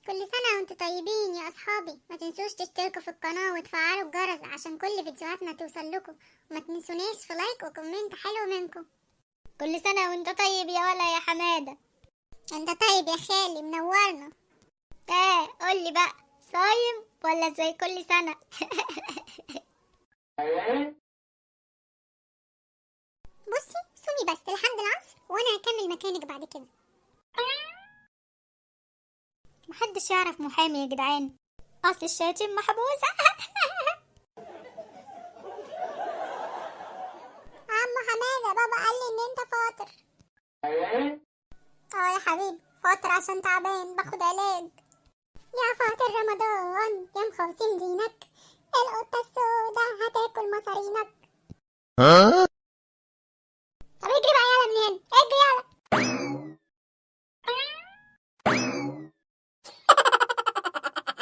كل سنة وانتوا طيبين يا أصحابي. ما تنسوش تشتركوا في القناة وتفعلوا الجرس عشان كل فيديوهاتنا توصل لكم، وما تنسوناش في like و comment حلو منكم. كل سنة وانت طيب يا ولا يا حمادة. انت طيب يا خالي، منورنا. ايه قولي بقى، صايم ولا زي كل سنة؟ بصي صومي بس لحد العصر وانا هكمل مكانك بعد كده. محدش يعرف محامي يا جدعان، اصل الشياطين محبوسة. عمو حمادة، بابا قال لي ان انت فاطر. اه يا حبيبي فاطر عشان تعبان باخد علاج. يا فاطر رمضان يا مخاصم دينك، القطة السوداء هتاكل مصارينك. طب اجري بقى يلا من هنا، اجري يلا.